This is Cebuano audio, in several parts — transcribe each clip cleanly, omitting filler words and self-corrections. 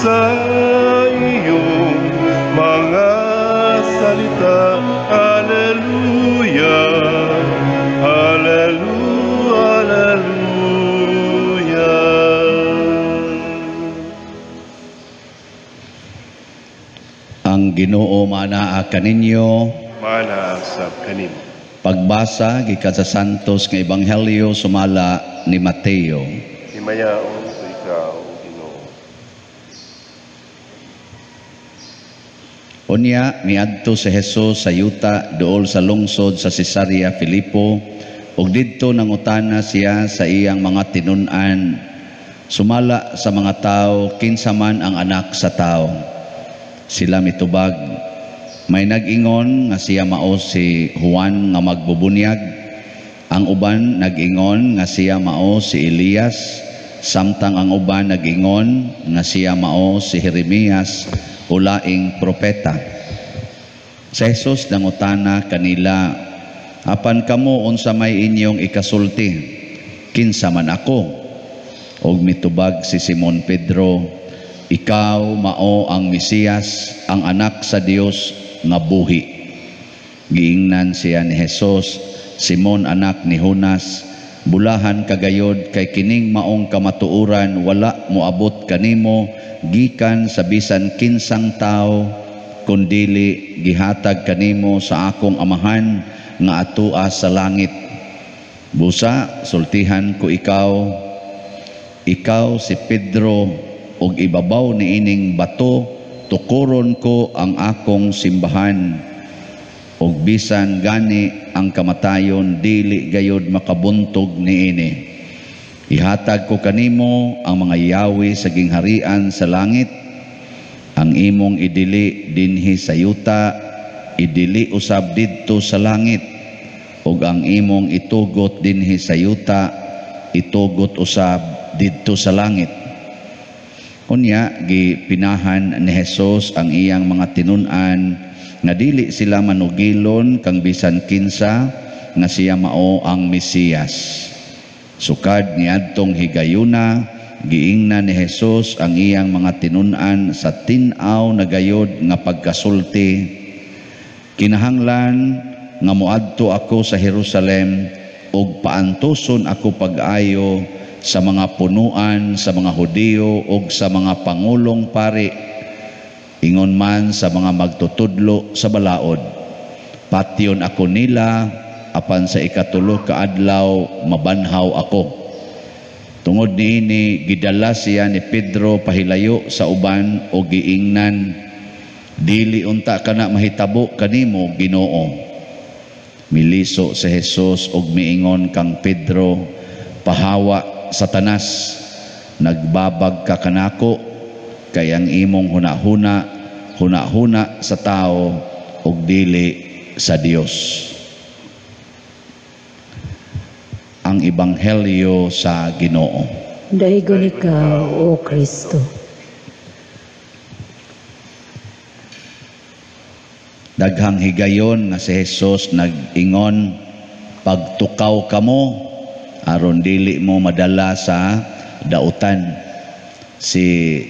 Sa iyong mga salita. Alleluia, Alleluia, Alleluia. Ang Ginoo maanaa kaninyo. Mana sab kanimo. Pagbasa gikan sa Santos nga Ebanghelyo sumala ni Mateo. Himayaon sa ikaw, Ginoo. Unya miadto si Jesus sa yuta duol sa lungsod sa Cesarea Filipo, ug didto nangutana siya sa iyang mga tinun-an, sumala sa mga tawo, kinsa man ang anak sa tawo? Sila mitubag, may nag-ingon nga siya mao si Juan nga magbubunyag, ang uban nag-ingon nga siya mao si Elias, samtang ang uban nag-ingon nga siya mao si Jeremias o laing propeta. Sa Jesus nangutana kanila, apan kamo unsa may inyong ikasulti, kinsa man ako? Og mitubag si Simon Pedro, ikaw mao ang Mesiyas, ang anak sa Dios nga buhi. Giingnan siya ni Jesus, Simon anak ni Jonas, bulahan kagayod kay kining maong kamatuoran wala moabot kanimo gikan sa bisan kinsang tawo, kundili gihatag kanimo sa akong Amahan nga atua sa langit. Busa sultihan ko ikaw, ikaw si Pedro, ug ibabaw niining bato tukoron ko ang akong simbahan, ug bisan gani ang kamatayon dili gayod makabuntog niini. Ihatag ko kanimo ang mga yawi sa gingharian sa langit. Ang imong idili dinhi sa yuta, idili usab didto sa langit, ug ang imong itugot dinhi sa yuta, itugot usab didto sa langit. Unya gipinahan ni Jesus ang iyang mga tinun-an nga dili sila manugilon kang bisan kinsa nga siya mao ang Mesiyas. Sukad niadtong higayuna, giingnan ni Jesus ang iyang mga tinun-an sa tin-aw na gayod nga pagkasulti, kinahanglan nga moadto ako sa Jerusalem ug paantuson ako pag-ayo sa mga punuan sa mga Hudiyo ug sa mga pangulong pari, ingon man sa mga magtutudlo sa balaod. Patyon ako nila, apan sa ikatulo ka adlaw mabanhaw ako. Tungod niini gidala siya ni Pedro pahilayo sa uban o giingnan, dili unta kana mahitabo kanimo, Ginoo. Miliso si Jesus og miingon kang Pedro, pahawa Satanas, nagbabag ka kanako, kay ang imong hunahuna, hunahuna sa tao ug dili sa Dios. Ang Ebanghelyo sa Ginoo. Daigon ikaw, O Kristo. Daghang higayon nga si Jesus nag-ingon, pagtukaw kamo aron dili mo madala sa dautan. Si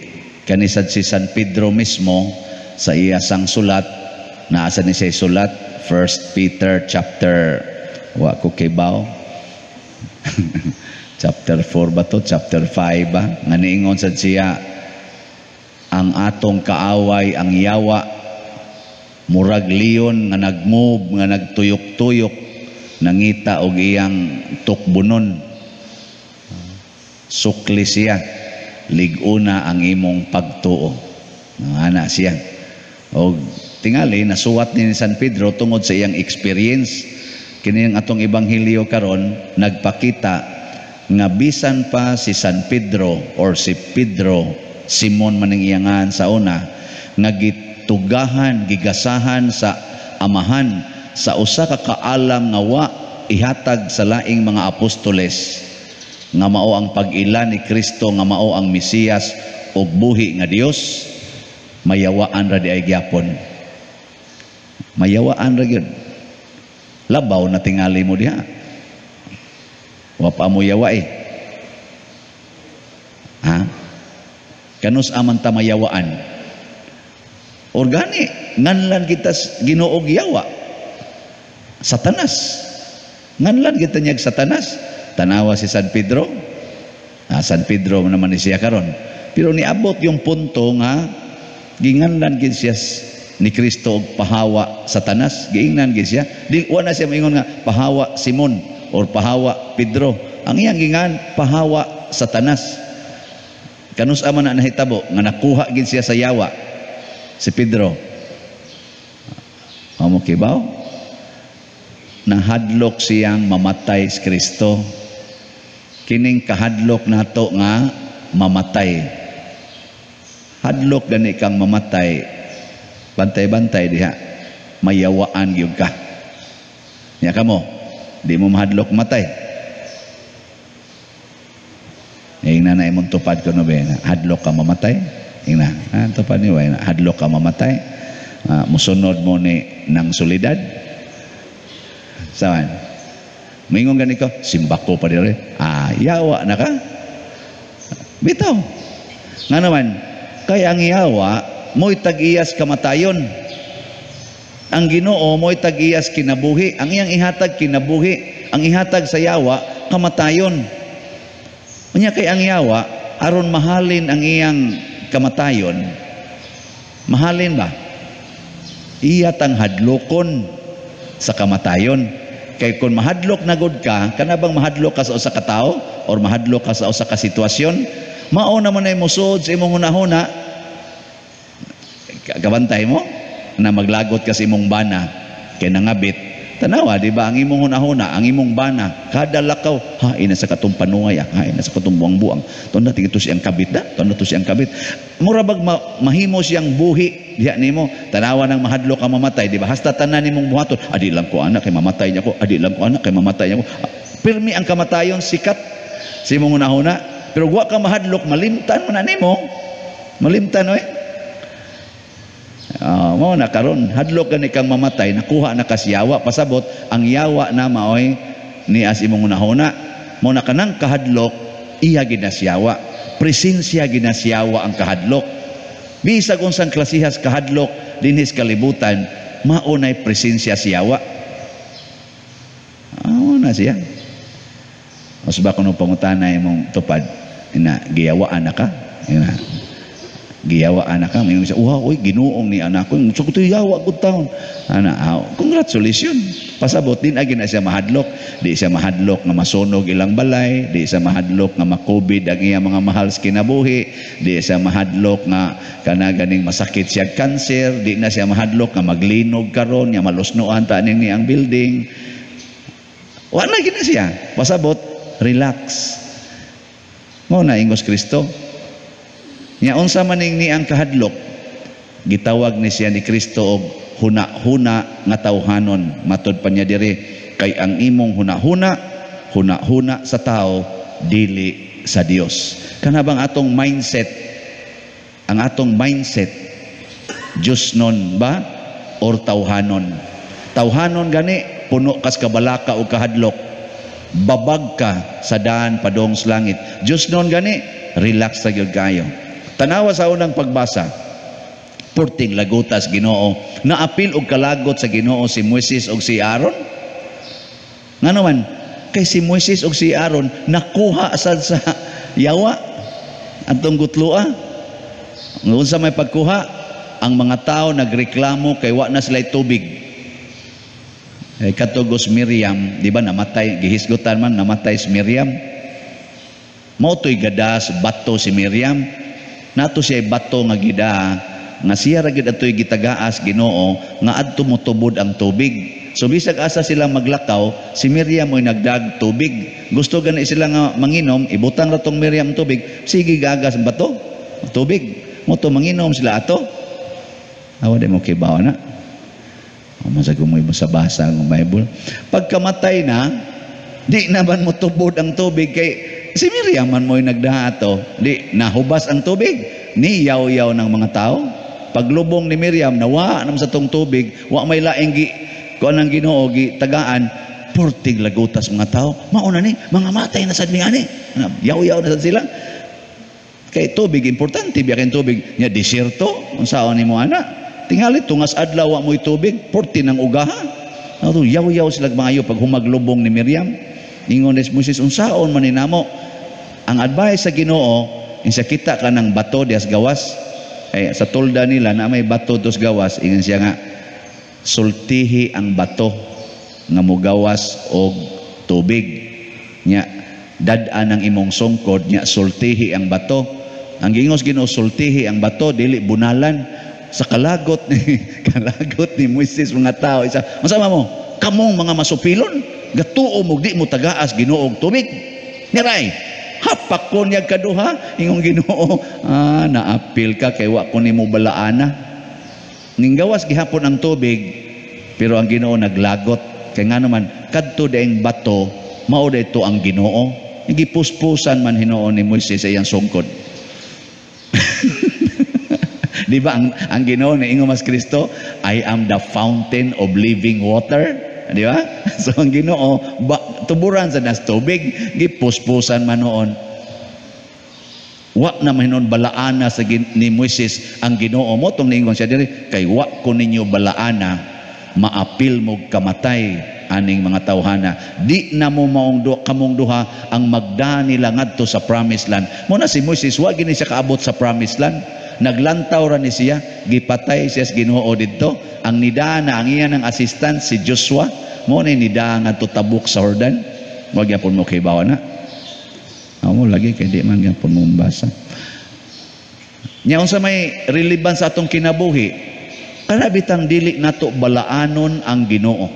kanisad si San Pedro mismo sa iya sang sulat, naasa ni siya sulat 1 Peter chapter, wa ko kibaw, chapter 4 ba to, chapter 5 ba, nga niingon sad siya, ang atong kaaway ang yawa, murag leon nga nagmove, nga nagtuyok-tuyok, nangita og iyang tukbunon. Sukli siya, lig-una ang imong pagtuo. Ana siya. Og tingali nasuwat ni San Pedro tungod sa iyang experience. Kini ang atong ebanghelyo karon nagpakita nga bisan pa si San Pedro or si Pedro, Simon maning iyangan sa una, nga gitugahan, gigasahan sa amahan sa usa ka kaalam nga wa ihatag sa laing mga apostoles, nga mao ang pag-ila ni Kristo, nga mao ang Mesiyas ug buhi nga Dios, mayawaan ra di ay gyapon. Mayawaan ra gyud. Labaw na tingali mo diha. Wa pa mo yawa eh. Ha? Kanus aman ta mayawaan? Organi nganlan kita Ginoo yawa. Satanas. Nganlan kita niyag Satanas. Tanawa si San Pedro. Ah, San Pedro naman ni siya karon. Pero niabot yung punto nga ginganlan gid siya ni Kristo og pahawa Satanas. Giingnan gid siya. Di wa na siya moingon nga pahawa Simon or pahawa Pedro. Ang iyang gingan pahawa Satanas. Kanus man na nahitabo nga nakuha gid siya sa yawa si Pedro. Amo kibaw? Nahadlok siyang mamatay si Kristo. Kining kahadlok nato nga mamatay. Hadlok gani kang mamatay. Bantay-bantay diha. Mayawaan gyud ka. Nya kamo, di mo mahadlok matay. Ingna na imong tupad kuno be, hadlok ka mamatay. Ingna, tupad ni way, hadlok ka mamatay. Musunod mo ni nang solidad. Saan? Moingon gani ko, simbako pa dire. Ah, yawa na ka. Bitaw. Nga naman, kay ang yawa mo'y tag-iyas kamatayon. Ang Ginoo mo'y tag-iyas kinabuhi. Ang iyang ihatag kinabuhi. Ang ihatag sa yawa kamatayon. Unya kay ang yawa aron mahalin ang iyang kamatayon. Mahalin ba? Iya tang hadlokon sa kamatayon. Kay kung mahadlok na gud ka, kana bang mahadlok ka sa usa ka tawo or mahadlok ka sa usa ka sitwasyon, mao naman ay musuod sa imong hunahuna. Kabantay mo na maglagot ka sa imong bana kay nangabit. Tanawa, di ba ang imong hunahuna, ang imong bana, kada lakaw, ha ina sa katong panuay, ha ina sa katong buang-buang. Tunda tingito siyang kabit da, tunda to siyang kabit. Mura bag mahimo siyang buhi diha nimo. Tanawa nang mahadlok ka mamatay, di ba? Hasta tanan nimong buhaton, adi lang ko anak kay mamatay niya ko, adi lang ko anak kay mamatay niya ko. Pirmi ang kamatayon sikat sa imong hunahuna, pero wa ka mahadlok, malimtan man na nimo. Malimtan oy. Mao na karon hadlok gani kang mamatay, nakuha na kas yawa, pasabot ang yawa na maoy ni as imong hunahuna. Mao na kanang kahadlok iya gid na siyawa, presensya gid na siyawa ang kahadlok. Bisag unsang klasihas kahadlok dinhis kalibutan, mao nay presensya siyawa. Mao na siya. Mas ba kuno pangutana imong tupad ina giyawaan na ka? Ina giyawaan na ka, may isa, wow, oy, Ginoong ni anak ko, so kuto yawa gud taon. Ana, congratulations. Pasabot din agi na siya mahadlok, di siya mahadlok nga masunog ilang balay, di siya mahadlok nga ma-COVID ang iya mga mahal sa kinabuhi, di siya mahadlok nga kana ganing masakit siya kanser, di na siya mahadlok nga maglinog karon, nga malusnoan ta ning ang building. Wa na gid na siya. Pasabot, relax. Mao na ingos Kristo. Nya unsa man ning ni ang kahadlok, gitawag ni siya ni Kristo og huna-huna nga tawhanon. Matod pa niya diri, kay ang imong huna-huna, huna-huna sa tao, dili sa Dios. Kana bang atong mindset, ang atong mindset, Diyos nun ba or tawhanon? Tawhanon gani, puno kas kabalaka o kahadlok, babag ka sa daan padong sa langit. Diyos nun gani, relax sa gyud kayo. Tanawa sa unang pagbasa, purting lagutas Ginoo, naapil og kalagot sa Ginoo si Moises og si Aaron. Ngano man, kay si Moises og si Aaron nakuha sad sa yawa atong gutloa. Unsa may pagkuha? Ang mga tao nagreklamo kay wa na sila tubig. Katugos Miriam, di ba namatay, gihisgutan man namatay si Miriam. Mao to'y gadas bato si Miriam. Nato siya bato nga gida nga siya ra gid atoy gitagaas Ginoo nga adto motubod ang tubig. So bisag asa sila maglakaw, si Miriam mo'y nagdag tubig. Gusto gani sila nga manginom, ibutang ra tong Miriam tubig, sige gagas ang bato, tubig. Mo to manginom sila ato. Awa di mo kibaw na. Masag mo sa basa ang Bible. Pagkamatay na, di naman mo tubod ang tubig kay si Miriam man mo'y nagdaha ato. Di nahubas ang tubig, ni yaw-yaw ng mga tao. Paglubong ni Miriam, nawa naman sa tong tubig, wa may laing gi kuan ang Ginoo gi tagaan, purtig lagutas mga tao. Mauna ni mga matay na sad mi ani. Yaw-yaw na sad sila. Kay tubig importante biya kay tubig nya disyerto unsaon nimo ana? Tingali tungas adlaw wa moy tubig, porti nang ugaha. Ato yaw-yaw sila maayo pag humaglubong ni Miriam. Ingon ni Moises, unsaon man ni namo? Ang advice sa Ginoo, insa kita ka ng bato dias gawas. Ay, sa tolda nila na may bato dos gawas, ingon siya nga sultihi ang bato nga mogawas og tubig. Nya dad-an ang imong sungkod, nya sultihi ang bato. Ang gingos Ginoo, sultihi ang bato, dili bunalan. Sa kalagot ni kalagot ni Moises mga tao, isa, masama mo, kamong mga masupilon, gatuo mo di mo tagaas Ginoo og tubig. Niray, hapak ko niya kaduha, ingong Ginoo, naapil ka kay wa ko nimo balaana. Ninggawas gihapon ang tubig, pero ang Ginoo naglagot. Kay ngano man kadto daing bato, mao dayto ang Ginoo. Gipuspusan man hinuon ni Moises sa iyang sungkod. Di ba ang Ginoo ni ingon mas Kristo, I am the fountain of living water. Di ba? So ang Ginoo tuburan sa nas tubig, gipuspusan man noon. Wa na man hinuon balaana sa ni Moises ang Ginoo mo tong niingon siya diri, kay wa ko ninyo balaana, maapil mo kamatay aning mga tawhana. Di na mo maong kamong duha ang magda nila ngadto sa promised land. Mo na si Moises wa gini siya kaabot sa promised land. Naglantaw ra ni siya, gipatay siya sa Ginoo didto. Ang nidana ang iya ng assistant si Joshua, mo na nida ngadto tabok sa Jordan. Wa gyapon mo kay bawa na. Amo lagi kay di man gyapon mo basa. Nya unsa may relevance sa atong kinabuhi? Kana bitang dili nato balaanon ang Ginoo.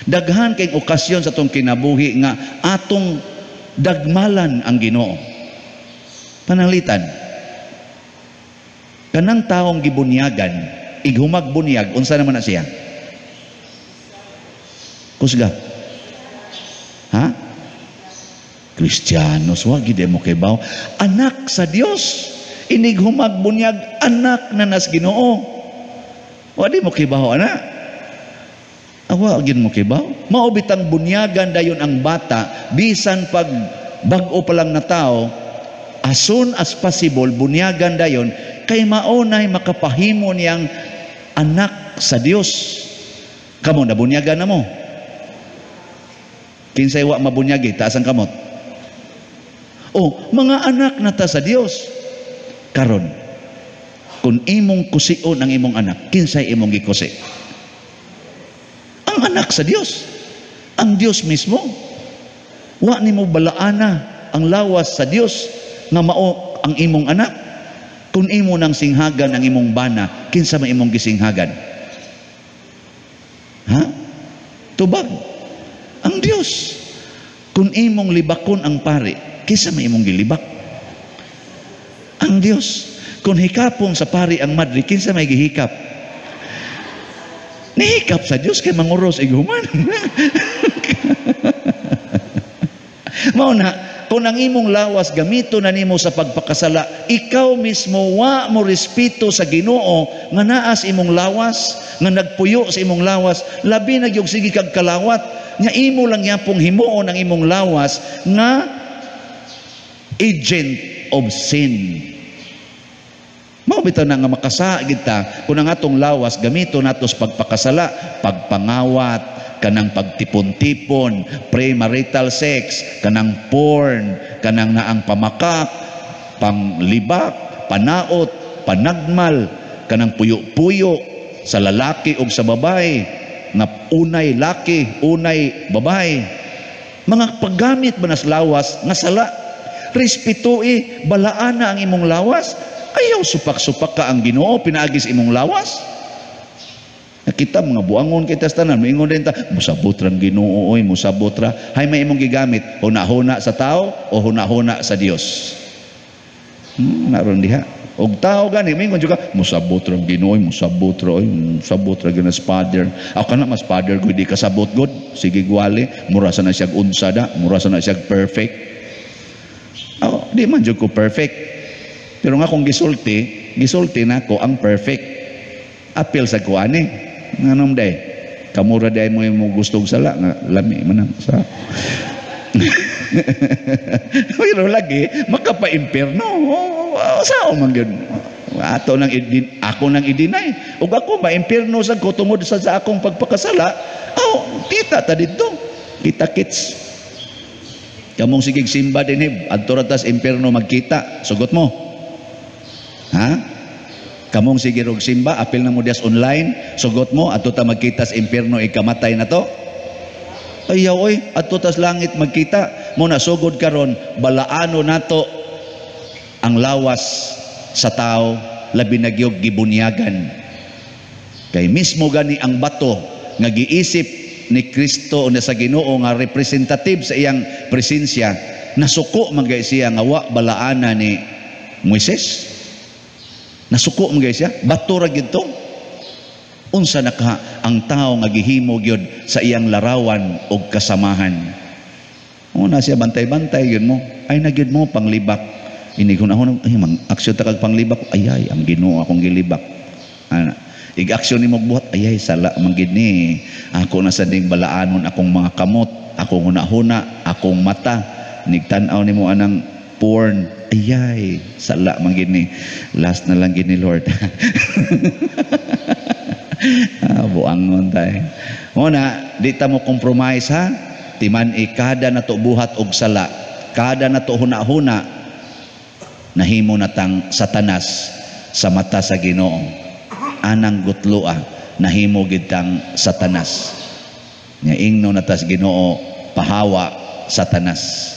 Daghan kay okasyon sa atong kinabuhi nga atong dagmalan ang Ginoo. Pananglitan, kanang taong gibunyagan, ighumag bunyag, unsa naman na siya? Kusga. Ha? Kristiyanos, wa gid mo kay baw. Anak sa Dios, inighumag bunyag, anak na nas Ginoo. Wa di mo kibaw ana. Awa gid mo kibaw. Mao bitang bunyagan dayon ang bata bisan pag bag-o pa lang na tao, as soon as possible bunyagan dayon kay mao nay makapahimo niyang anak sa Dios. Kamo nabunyagan na mo. Kinsay wa mabunyagi, taas ang kamot. Oh, mga anak na ta sa Dios. Karon, kung imong kusion ang imong anak, kinsay imong gikusi? Ang anak sa Dios. Ang Dios mismo. Wa nimo balaana ang lawas sa Dios nga mao ang imong anak. Kung imo nang singhagan ang imong bana, kinsa man imong gisinghagan? Ha? Tubag. Ang Dios. Kung imong libakon ang pari, kinsa man imong gilibak? Ang Dios. Kung hikapon sa pari ang madre, kinsa may gihikap? Nihikap sa Dios kay manguros ighuman. Mao na, kung ang imong lawas gamito na nimo sa pagpakasala, ikaw mismo wa mo respeto sa Ginoo nga naas imong lawas, nga nagpuyo sa imong lawas, labi na gyud sige kag kalawat, nga imo lang yapong himuon ang imong lawas nga agent of sin. Mao bitaw na nga makasala gid ta kung ang atong lawas gamito nato sa pagpakasala, pagpangawat, kanang pagtipon-tipon, premarital sex, kanang porn, kanang naang pamakak, panglibak, panaot, panagmal, kanang puyo-puyo sa lalaki o sa babae, nga unay laki, unay babae. Mga paggamit ba nas lawas nga sala? Respetoi, balaana ang imong lawas. Ayaw supak-supak ka ang Ginoo pinaagis imong lawas. Nakita mga buangon kita sa tanan, moingon din ta, musabot ra ang Ginoo oy, musabot ra. Hay may imong gigamit, huna-huna sa tao o huna-huna sa Dios. Naron diha. Og tao gani moingon jud ka, musabot ra ang Ginoo oy, musabot ra oy, musabot ra gyud as father. Ako kana mas father ko di kasabot god. Sige gwali, mura sa na siyag unsa da, mura sa na siyag perfect. Ako, di man jud ko perfect. Pero nga kung gisulti, gisulti nako ang perfect. Apil sa kuani. Nganom day? Kamura day mo yung gustong sala nga lami man ang sa. Pero lagi makapa-impierno. Oh. Sao man gyud? Ato nang idin, ako nang i-deny. Ug ako maimpierno sad ko tungod sa akong pagpakasala. Oh, kita ta didto. Kita kits. Kamong sigig simba dinhi, adto ra tas impierno magkita. Sugot mo. Ha? Kamong sige rog simba, apil na mo dias online, sugot mo adto ta magkita sa impierno ikamatay na to. Ayaw oy, adto tas langit magkita. Mo na sugod karon, balaano nato ang lawas sa tao, labi na gyud gibunyagan. Kay mismo gani ang bato nga giisip ni Kristo o sa Ginoo nga representative sa iyang presensya, nasuko man gay siya nga wa balaana ni Moises. Nasuko man gay siya, bato ra gyud to. Unsa na ka ang tao nga gihimo gyud sa iyang larawan og kasamahan. Una siya bantay-bantay gyud mo, ay na gyud mo panglibak. Inighunahon, ay mang aksyon ta kag panglibak, ay ay ang Ginoo akong gilibak. Ana, ig-aksyon nimo buhat, ay ay sala man gid ni. Ako na sa ding balaanon akong mga kamot, akong hunahuna, akong mata. Nigtan-aw nimo anang porn, ay ay sala man gid ni. Last na lang gid ni Lord. Buangon tay. Muna, di ta mo compromise ha. Timan kada nato buhat og sala, kada nato huna-huna, nahimo natang Satanas sa mata sa Ginoo. Anang gutloa, nahimo gid tang Satanas. Nya ingno natas Ginoo, pahawa Satanas.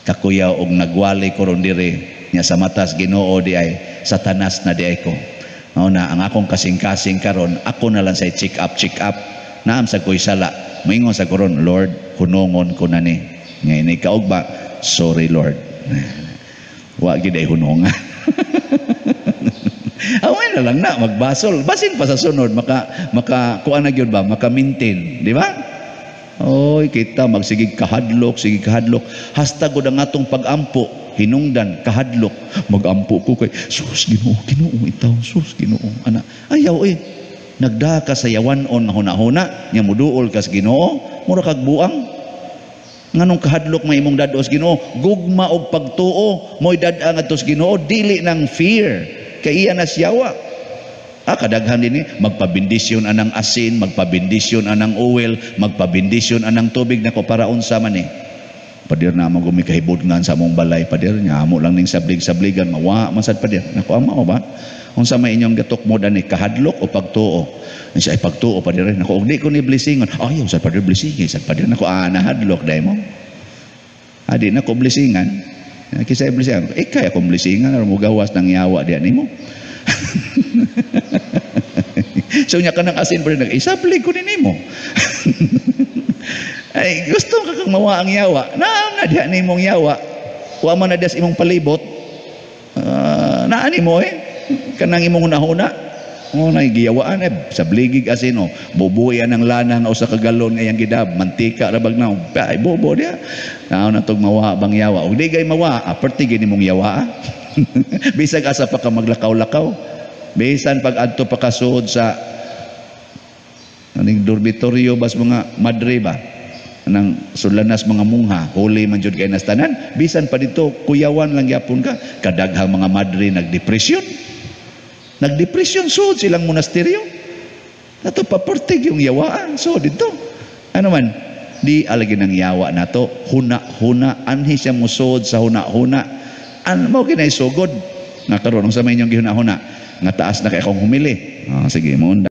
Kakuyaw og nagwali ko ron diri, nya sa matas Ginoo di ay Satanas na di ay ko. Mao na ang akong kasing-kasing karon, ako na lang say check up, check up. Naam sa koy sala. Moingon sa koron, Lord, hunongon ko na ni. Ngayon ikaw ba? Sorry Lord. Wa gid ay hunongan. Away na lang na magbasol. Basin pa sa sunod maka kuan na gyud ba, maka maintain, di ba? Oy, kita magsigig kahadlok, sige kahadlok. Hasta gud ang atong pag-ampo, hinungdan kahadlok. Magampo ko kay sus Ginoo, Ginoo itaw, sus Ginoo. Ana, ayaw eh. Nagda ka sa yawan-on nga hunahuna, nya muduol ka sa Ginoo, mura kag buang. Nganong kahadlok may imong dad-o sa Ginoo, gugma og pagtuo mo'y dad-a ngadto sa Ginoo, dili nang fear kay iya na siyawa. Kadaghan dinhi magpabendisyon anang asin, magpabendisyon anang oil, magpabendisyon anang tubig nako para unsa man eh. Padir na mo gumi kahibudngan sa among balay, padir nya amo lang ning sablig-sabligan mawa man sad padir. Nako amo ba? Unsa may inyong gatok mo dani, kahadlok o pagtuo? Siya ay pagtuo padir. Nako og di ko ni blessingon. Ayaw sad padir blessing, sad padir nako nahadlok dai mo. Adi nako blessingan. Kisay blessingan. Ikay akong blessingan aron mo gawas nang yawa diha nimo. So nya kanang asin pa rin, isablig ko ni nimo. Ay gusto ka kang mawa ang yawa. Naa na diha nimong yawa. Wa man na diha sa imong palibot. Naa nimo eh. Kanang imong hunahuna. O na giyawaan eh sabligig asin o bubuyan ang lana nga usa ka galon nga iyang gidab, mantika ra bag na ay bobo diha. Naa na tog mawa bang yawa. Og di gay mawa, perti gid nimong yawa. Bisag asa pa ka maglakaw-lakaw. Bisan pag adto pa ka suod sa aning dormitoryo bas mga madre ba nang sulanas mga mungha, huli man jud kay nas tanan, bisan pa dito kuyawan lang gyapon ka, kadaghang mga madre nagdepresyon. Nagdepresyon suod silang monasteryo. Ato papertig yung yawaan so dito. Ano man di alagi ng yawa nato, huna-huna anhi siya musod sa huna-huna. An mo kinay sugod nga karon unsa may inyong gihuna-huna nga taas na kay akong humili. Sige mo.